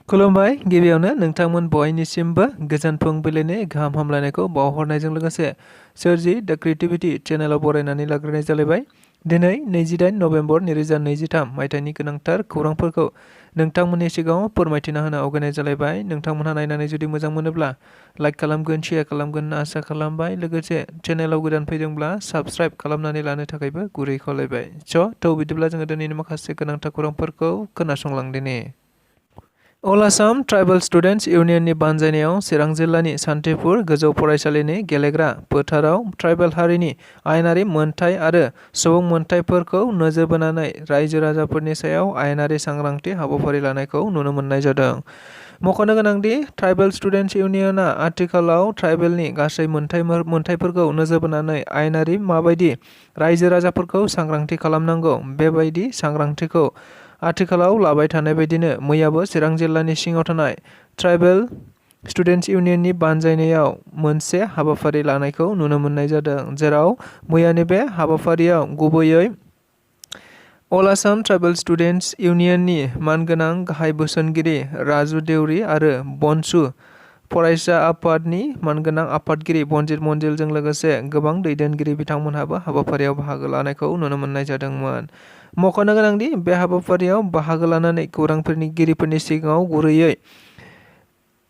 खुलुमबाय गिबियावनो नोंथांमोन बयनिसिमबो गोजोन फुंबिलिनि गाहाम हामलायनायखौ बावहरनायजों लोगोसे सोरजि द क्रिएटिविटी चेनेलाव बरायनानै लाग्रोनाय जालायबाय। दिनै 28 नभेम्बर 2023 मायथाइनि गोनांथार खौरांफोरखौ नोंथांमोननि सिगाङाव फोरमायथिना होनो आवगायनाय जालायबाय। नोंथांमोनहा नायनानै जुदि मोजां मोनोब्ला लाइक खालामगोन, शेयार खालामगोन होनना आसा खालामबाय। लोगोसे चेनेलाव गोदान फैदोंब्ला साबस्क्राइब खालामनानै लानो थाखायबो गुरै खावलायबाय। बिदिब्ला जोङो दिनैनि माखासे गोनांथार खौरांफोरखौ खोनासंलांदिनि। अल आसाम ट्राइबेल स्टुडेन्ट्स इउनियननि बानजायनायाव चिरां जिल्लानि सान्थिपुर गोजौ फरायसालिनि गेलेग्रा फोथाराव ट्राइबेल हारिनि आयेनारि मोनथाय आरो सुबुं मोनथायफोरखौ नोजोर बोनानै रायजो राजाफोरनि सायाव आयेनारि सांग्रांथि हाबाफारि लानायखौ नुनो मोननाय जादों। मख'नो गोनांदि ट्राइबेल स्टुडेन्ट्स इउनियनआ आथिखालाव ट्राइबेलनि गासै मोनथायफोरखौ नोजोर बोनानै आयेनारि माबायदि रायजो राजाफोरखौ सांग्रांथि खालामनांगौ बेबायदि सांग्रांथिखौ आथिखालाव लाबाय थानाय बायदिनो मैयाबो चिरां जिल्लानि सिङाव थानाय ट्राइबेल स्टुडेन्ट्स इउनियननि बानजायनायाव मोनसे हाबाफारि लानायखौ नुनो मोननाय जादों, जेराव मैयानि बे हाबाफारियाव गुबैयै अल आसाम ट्राइबेल स्टुडेन्ट्स इउनियननि मानगोनां गाहाय बोसोनगिरि राजु देउरि आरो बनसु फरायसा आफादनि मानगोनां आफादगिरि बनजित मन्जिलजों लोगोसे गोबां दैदेनगिरि बिथांमोनहाबो हाबाफारियाव बाहागो लानायखौ नुनो मोननाय जादोंमोन। मख'नो गोनांदि बे हाबाफारियाव बाहागो लानानै खौरांगिरिफोरनि सिगाङाव गुरैयै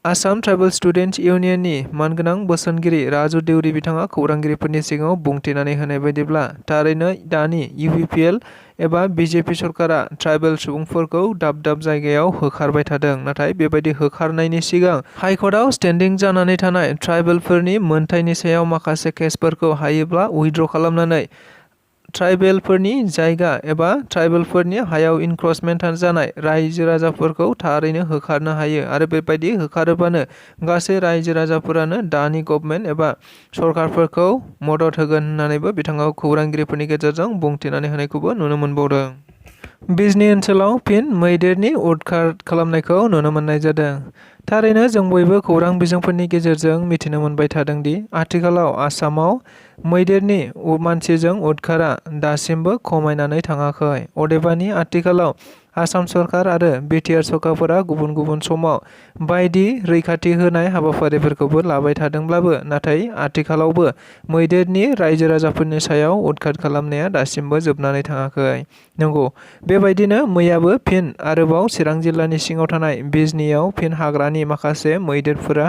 आसाम ट्राइबेल स्टुडेन्ट्स इउनियननि मानगोनां बोसोनगिरि राजु देउरि बिथाङा खौरांगिरिफोरनि सिगाङाव बुंथिनानै होनाय बायदिब्ला थारैनो दानि UPPL एबा BJP सरकारा ट्राइबेल सुबुंफोरखौ दाब दाब जायगायाव होखारबाय थादों। नाथाय बेबायदि होखारनायनि सिगां हाइकर्टआव स्टेन्डिं जानानै थानाय ट्राइबेलफोरनि मोनथायनि सायाव माखासे केसफोरखौ हायोब्ला उइथड्र खालामनानै ट्राइबेलफोरनि जायगा एबा ट्राइबेलफोरनि हायाव इनक्रोचमेन्ट जानाय रायजो राजाफोरखौ थारैनो होखारनो हायो आरो बेबायदि होखारोबानो गासै रायजो राजाफोरानो दानि गभर्नमेन्ट एबा सरकारफोरखौ मदद होगोन होननानैबो बिथाङा खौरांगिरिफोरनि गेजेरजों बुंथिनानै होनायखौबो नुनो मोनबावदों। बिजनी ओनसोलाव फिन मैदेरनि उदखार खालामनायखौ नुनो मोननाय जादों। थारैनो जों बयबो खौरां बिजोंफोरनि गेजेरजों मिथिनो मोनबाय थादों दि आथिखालाव आसामाव मैदेरनि मानसिजों उदखारा दासिमबो खमायनानै थाङाखै। अदेबानि आथिखालाव आसाम सरकार आरो BTR सरकारफोरा गुबुन गुबुन समाव बायदि रैखाथि होनाय हाबाफारिफोरखौबो लाबाय थादोंब्लाबो नाथाय आथिखालावबो मैदेरनि रायजो राजाफोरनि सायाव उदखार खालामनाया दासिमबो जोबनानै थाङाखै। नंगौ, बेबायदिनो मैयाबो फिन आरोबाव चिरां जिल्लानि सिङाव थानाय बिजनीआव फिन हाग्रानि माखासे मैदेरफोरा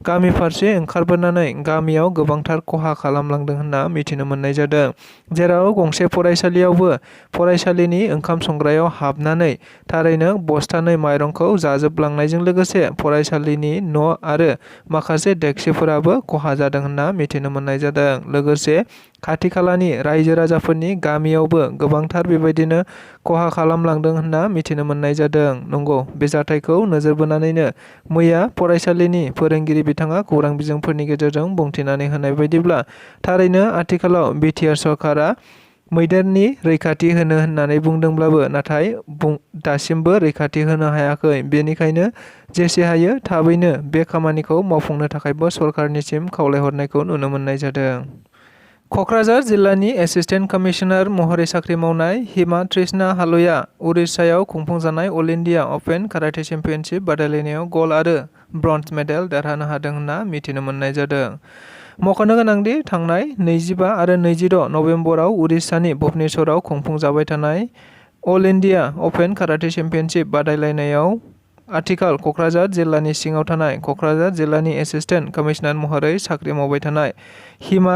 गामि फारसे ओंखारबोनानै गामियाव गोबांथार खहा खालामलांदों होनना मिथिनो मोननाय जादों, जेराव गंसे फरायसालियावबो फरायसालिनि ओंखाम संग्रायाव हाबनानै थारैनो बस्थानै माइरंखौ जाजोबलांनायजों लोगोसे फरायसालिनि न' आरो माखासे डेस्कफोराबो खहा जादों होनना मिथिनो मोननाय जादों। लोगोसे खाथि खालानि रायजो राजाफोरनि गामियावबो गोबांथार बेबायदिनो खहा खालामलांदों होनना मिथिनो मोननाय जादों। नंगौ, बे जाथायखौ नोजोर बोनानैनो मैया फरायसालिनि फोरोंगिरि बिथाङा खौरां बिजोंफोरनि गेजेरजों बुंथिनानै होनाय बायदिब्ला थारैनो आथिखालाव BTR सरकारा मैदेरनि रैखाथि होनो होननानै बुंदोंब्लाबो नाथाय दासिमबो रैखाथि होनो हायाखै। बेनिखायनो जेसे हायो थाबैनो बे खामानिखौ मावफुंनो थाखायबो सरकारनिसिम खावलायहरनायखौ नुनो मोननाय जादों। क'क्राझार जिल्लानि एसिस्टेन्ट कमिशनार महरै साख्रि मावनाय हिमा तृष्णा हालयआ उरिष्यायाव खुंफुंजानाय अल इन्डिया अपेन काराटे चेम्पियनशिप बादायलायनायाव गल्ड आरो ब्रन्ज मेडेल देरहानो हादों होनना मिथिनो मोननाय जादों। मख'नो गोनांदि थांनाय 25 आरो 26 नभेम्बराव उरिष्यानि भुबनेश्वराव खुंफुंजाबाय थानाय अल इन्डिया अपेन काराटे चेम्पियनशिप बादायलायनायाव आथिखाल क'क्राझार जिल्लानि सिङाव थानाय क'क्राझार जिल्लानि एसिस्टेन्ट कमिशनार महरै साख्रि मावबाय थानाय हिमा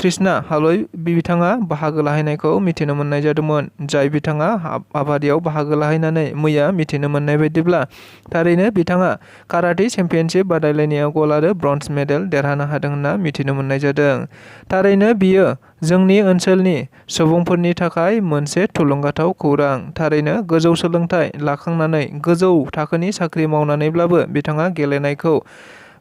तृष्णा हालय बिथाङा बाहागो लाहैनायखौ मिथिनो मोननाय जादोंमोन, जाय बिथाङा हाबाफारियाव बाहागो लाहैनानै मैया मिथिनो मोननाय बायदिब्ला थारैनो बिथाङा काराटे चेम्पियनशिप बादायलायनायाव गल्ड आरो ब्रन्ज मेडेल देरहानो हादों होनना मिथिनो मोननाय जादों। थारैनो बियो जोंनि ओनसोलनि सुबुंफोरनि थाखाय मोनसे थुलुंगाथाव खौरां। थारैनो गोजौ सोलोंथाइ लाखांनानै गोजौ थाखोनि साख्रि मावनानैब्लाबो बिथाङा गेलेनायखौ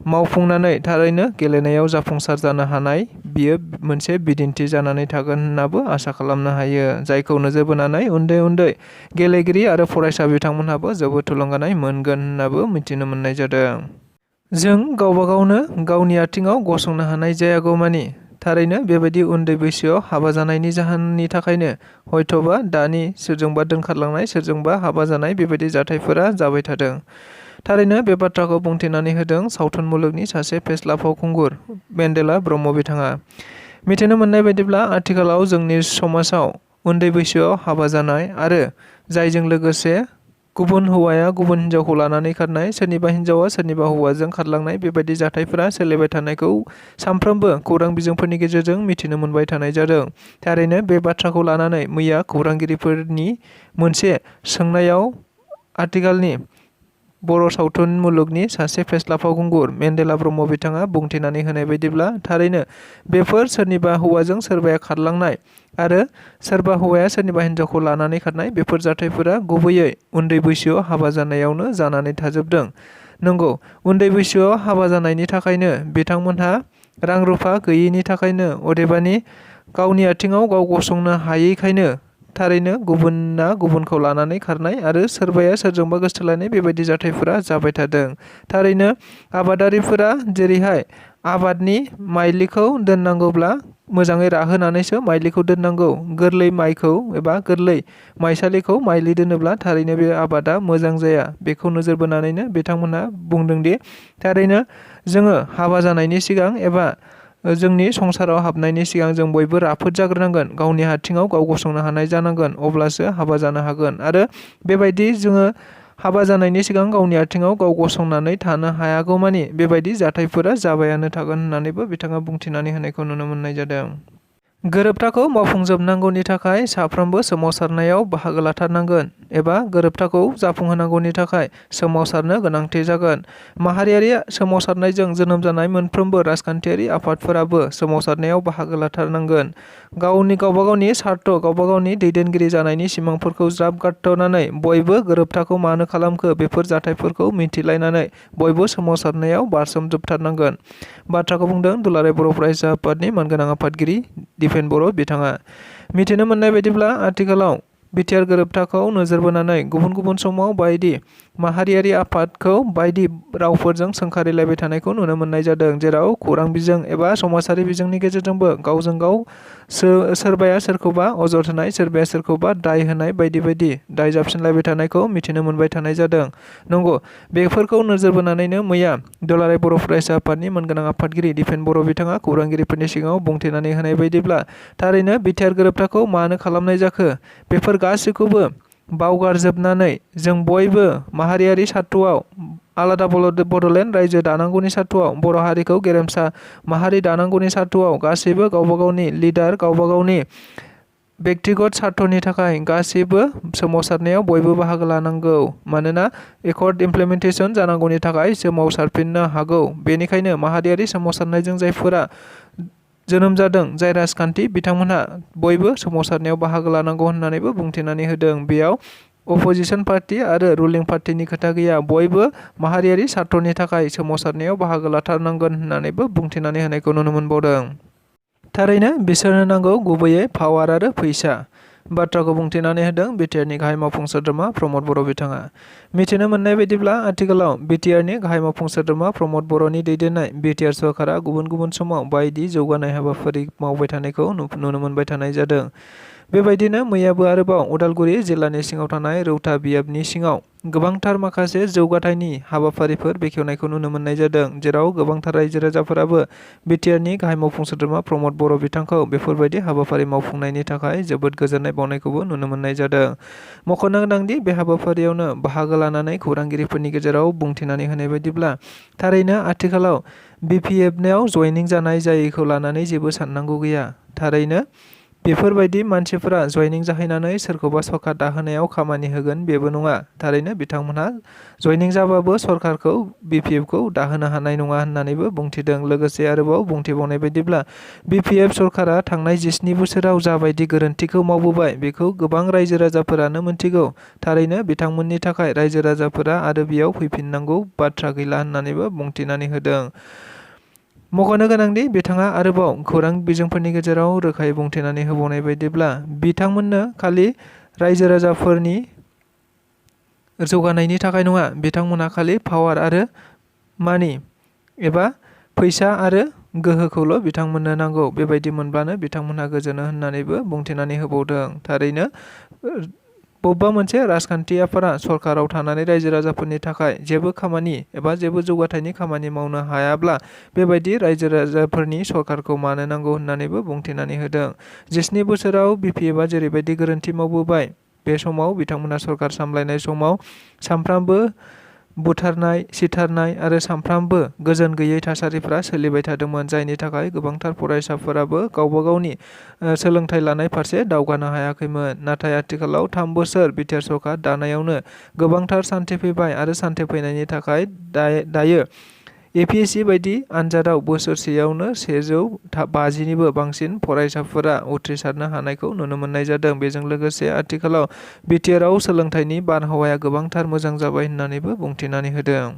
मावफुंनानै थारैनो गेलेनायाव जाफुंसार जानो हानाय बियो मोनसे बिदिन्थि जानानै थागोन होननाबो आसा खालामनो हायो, जायखौ नोजोर बोनानै उन्दै उन्दै गेलेगिरि आरो फरायसा बिथांमोनहाबो जोबोद थुलुंगानाय मोनगोन होननाबो मिथिनो मोननाय जादों। जों गावबा गावनो गावनि आथिङाव गसंनो हानाय जायागौमानि थारैनो बेबायदि उन्दै बैसोआव हाबा जानायनि जाहोननि थाखायनो हयथ'बा दानि सोरजोंबा दोनखारलांनाय सोरजोंबा हाबा जानाय बेबायदि जाथायफोरा जाबाय थादों। थारैनो बे बाथ्राखौ बुंथिनानै होदों सावथुन मुलुगनि सासे फेस्ला फावखुंगुर मेन्डेला ब्रह्म बिथाङा। मिथिनो मोननाय बायदिब्ला आथिखालाव जोंनि समाजाव उन्दै बैसोआव हाबा जानाय आरो जायजों लोगोसे गुबुन हौवाया गुबुन हिन्जावखौ लानानै खारनाय, सोरनिबा हिन्जावा सोरनिबा हौवाजों खारलांनाय बेबायदि जाथायफोरा सोलिबाय थानायखौ सानफ्रोमबो खौरां बिजोंफोरनि गेजेरजों मिथिनो मोनबाय थानाय जादों। थारैनो बे बाथ्राखौ लानानै मैया खौरांगिरिफोरनि मोनसे सोंनायाव आथिखालनि बर' सावथुन मुलुगनि सासे फेस्ला फावखुंगुर मेन्डेला ब्रह्म बिथाङा बुंथिनानै होनाय बायदिब्ला थारैनो बेफोर सोरनिबा हौवाजों सोरबाया खारलांनाय आरो सोरबा हौवाया सोरनिबा हिन्जावखौ लानानै खारनाय बेफोर जाथायफोरा गुबैयै उन्दै बैसोआव हाबा जानायावनो जानानै थाजोबदों। नंगौ, उन्दै बैसोआव हाबा जानायनि थाखायनो बिथांमोनहा रां रुफा गैयैनि थाखायनो अदेबानि गावनि आथिङाव गाव गसंनो हायैखायनो थारैनो गुबुना गुबुनखौ लानानै खारनाय आरो सोरबाया सोरजोंबा गोसथोलायनाय बेबायदि जाथायफोरा जाबाय थादों। थारैनो आबादारिफोरा जेरैहाय आबादनि माइलिखौ दोननांगौब्ला मोजाङै राहोनानैसो माइलिखौ दोननांगौ। गोरलै माइखौ एबा गोरलै माइसालिखौ माइलि दोनोब्ला थारैनो बे आबादा मोजां जाया। बेखौ नोजोर बोनानैनो बिथांमोनहा बुंदोंदि थारैनो जोङो हाबा जानायनि सिगां एबा जोंनि संसाराव हाबनायनि सिगां जों बयबो राफोद जाग्रोनांगोन, गावनि आथिङाव गाव गसंनो हानाय जानांगोन, अब्लासो हाबा जानो हागोन। आरो बेबायदि जोङो हाबा जानायनि सिगां गावनि आथिङाव गाव गसंनानै थानो हायागौमानि बेबायदि जाथायफोरा जाबायानो थागोन होननानैबो बिथाङा बुंथिनानै होनायखौ नुनो मोननाय जादों। गोरोबथाखौ मावफुंजोबनांगौनि थाखाय साफ्रोमबो सोमावसारनायाव बाहागो लाथारनांगोन एबा गोरोबथाखौ जाफुंहोनांगौनि थाखाय सोमावसारनो गोनांथि जागोन। माहारियारि सोमावसारनायजों जोनोम जानाय मोनफ्रोमबो राजखान्थियारि आफादफोराबो सोमावसारनायाव बाहागो लाथारनांगोन। गावबा गावनि सार्थ, गावबा गावनि दैदेनगिरि जानायनि सिमांफोरखौ ज्राब गारथ'नानै बयबो गोरोबथाखौ मानो खालामखो बेफोर जाथायफोरखौ मिथिलायनानै बयबो सोमावसारनायाव बारसोमजोबथारनांगोन। बाथ्राखौ बुंदों दुलाराय बर' फरायसा आफादनि मानगोनां आफादगिरि दिपेन बर' बिथाङा। मिथिनो मोननाय बायदिब्ला आथिखालाव बिटिआर गोरोबथाखौ नोजोर बोनानै गुबुन गुबुन समाव बायदि माहारियारि आफादखौ बायदि रावफोरजों सोंखारिलायबाय थानायखौ नुनो मोननाय जादों, जेराव खौरां बिजों एबा समाजारि बिजोंनि गेजेरजोंबो गावजों गाव सोरबाया सोरखौबा अजद होनाय, सोरबाया सोरखौबा दाय होनाय बायदि बायदि दाय जाबसिनलायबाय थानायखौ मिथिनो मोनबाय थानाय जादों। नंगौ, बेफोरखौ नोजोर बोनानैनो मैया दुलाराय बर' फरायसा आफादनि मानगोनां आफादगिरि दिपेन बर' बिथाङा खौरांगिरिफोरनि सिगाङाव बुंथिनानै होनाय बायदिब्ला थारैनो बिटिआर गोरोबथाखौ मानो खालामनाय जाखो बेफोर गासैखौबो बावगारजोबनानै जों बयबो माहारियारि सार्थआव आलादा बड'लेण्ड रायजो दानांगौनि सार्थआव बर' हारिखौ गेरेमसा माहारि दानांगौनि सार्थआव गासैबो गावबा गावनि लिडार, गावबा गावनि बेक्तिगत सार्थनि थाखाय गासैबो सोमावसारनायाव बयबो बाहागो लानांगौ। मानोना एकर्ड इमप्लिमेन्टेसन जानांगौनि थाखाय सोमावसारफिननो हागौ। बेनिखायनो माहारियारि सोमावसारनायजों जायफोरा जोनोम जादों, जाय राजखान्थि, बिथांमोनहा बयबो सोमावसारनायाव बाहागो लानांगौ होननानैबो बुंथिनानै होदों। बेयाव अपोजिसन पार्टी आरो रुलिं पार्टीनि खोथा गैया, बयबो माहारियारि सार्थनि थाखाय सोमावसारनायाव बाहागो लाथारनांगोन होननानैबो बुंथिनानै होनायखौ नुनो मोनबावदों। थारैनो बिसोरनो नांगौ गुबैयै पावार आरो फैसा। बाथ्राखौ बुंथिनानै होदों बिटिआरनि गाहाय मावफुं सोद्रोमा प्रमद बर' बिथाङा। मिथिनो मोननाय बायदिब्ला आथिखालाव बिटिआरनि गाहाय मावफुं सोद्रोमा प्रमद बर'नि दैदेननाय बिटिआर सरकारा गुबुन गुबुन समाव बायदि जौगानाय हाबाफारि मावबाय थानायखौ नुनो मोनबाय थानाय जादों। बेबायदिनो मैयाबो आरोबाव उदालगुरि जिल्लानि सिङाव थानाय रौता बियाबनि सिङाव गोबांथार माखासे जौगाथायनि हाबाफारिफोर बेखेवनायखौ नुनो मोननाय जादों, जेराव गोबांथार रायजो राजाफोराबो बिटिआरनि गाहाय मावफुं सोद्रोमा प्रमद बर' बिथांखौ बेफोरबायदि हाबाफारि मावफुंनायनि थाखाय जोबोद गोजोननाय बावनायखौबो नुनो मोननाय जादों। मख'नो गोनांदि बे हाबाफारियावनो बाहागो लानानै खौरांगिरिफोरनि गेजेराव बुंथिनानै होनाय बायदिब्ला थारैनो आथिखालाव बिपिएफआव जयनिं जानाय जायैखौ लानानै जेबो साननांगौ गैया। थारैनो बेफोरबायदि मानसिफोरा जयनिं जाहैनानै सोरखौबा सरकार दाहोनायाव खामानि होगोन बेबो नङा। थारैनो बिथांमोनहा जयनिं जाबाबो सरकारखौ बिपिएफखौ दाहोनो हानाय नङा होननानैबो बुंथिदों। लोगोसे आरोबाव बुंथिबावनाय बायदिब्ला बिपिएफ सरकारा थांनाय 17 बोसोराव जाबायदि गोरोन्थिखौ मावबोबाय बेखौ गोबां रायजो राजाफोरानो मिन्थिगौ। थारैनो बिथांमोननि थाखाय रायजो राजाफोरा आरो बेयाव फैफिननांगौ बाथ्रा गैला होननानैबो बुंथिनानै होदों। मख'नो गोनांदि बिथाङा आरोबाव खौरां बिजोंफोरनि गेजेराव रोखायै बुंथिनानै होबावनाय बायदिब्ला बिथांमोननो खालि रायजो राजाफोरनि जौगानायनि थाखाय नङा, बिथांमोनहा खालि पावार आरो मानि एबा फैसा आरो गोहोखौल' बिथांमोननो नांगौ। बेबायदि मोनब्लानो बिथांमोनहा गोजोनो होननानैबो बुंथिनानै होबावदों। थारैनो बबेबा मोनसे राजखान्थि आफादा सरकाराव थानानै रायजो राजाफोरनि थाखाय जेबो खामानि एबा जेबो जौगाथायनि खामानि मावनो हायाब्ला बेबायदि रायजो राजाफोरनि सरकारखौ मानो नांगौ होननानैबो बुंथिनानै होदों। 17 बोसोराव बिपिएफआ जेरैबायदि गोरोन्थि मावबोबाय, बे समाव बिथांमोना सरकार सामलायनाय समाव सानफ्रामबो बुथारनाय, सिथारनाय आरो सानफ्रामबो गोजोन गैयै थासारिफोरा सोलिबाय थादोंमोन, जायनि थाखाय गोबांथार फरायसाफोराबो गावबा गावनि सोलोंथाइ लानाय फारसे दावगानो हायाखैमोन। नाथाय आथिखालाव 3 बोसोर बिटिआर सरकार दानायावनो गोबांथार सान्थि फैबाय आरो सान्थि फैनायनि थाखाय दायो एपिएससि बायदि आनजादाव बोसोरसेयावनो 150निबो बांसिन फरायसाफोरा उथ्रिसारनो हानायखौ नुनो मोननाय जादों। बेजों लोगोसे आथिखालाव बिटिआरआव सोलोंथाइनि बारहावाया गोबांथार मोजां जाबाय होननानैबो बुंथिनानै होदों।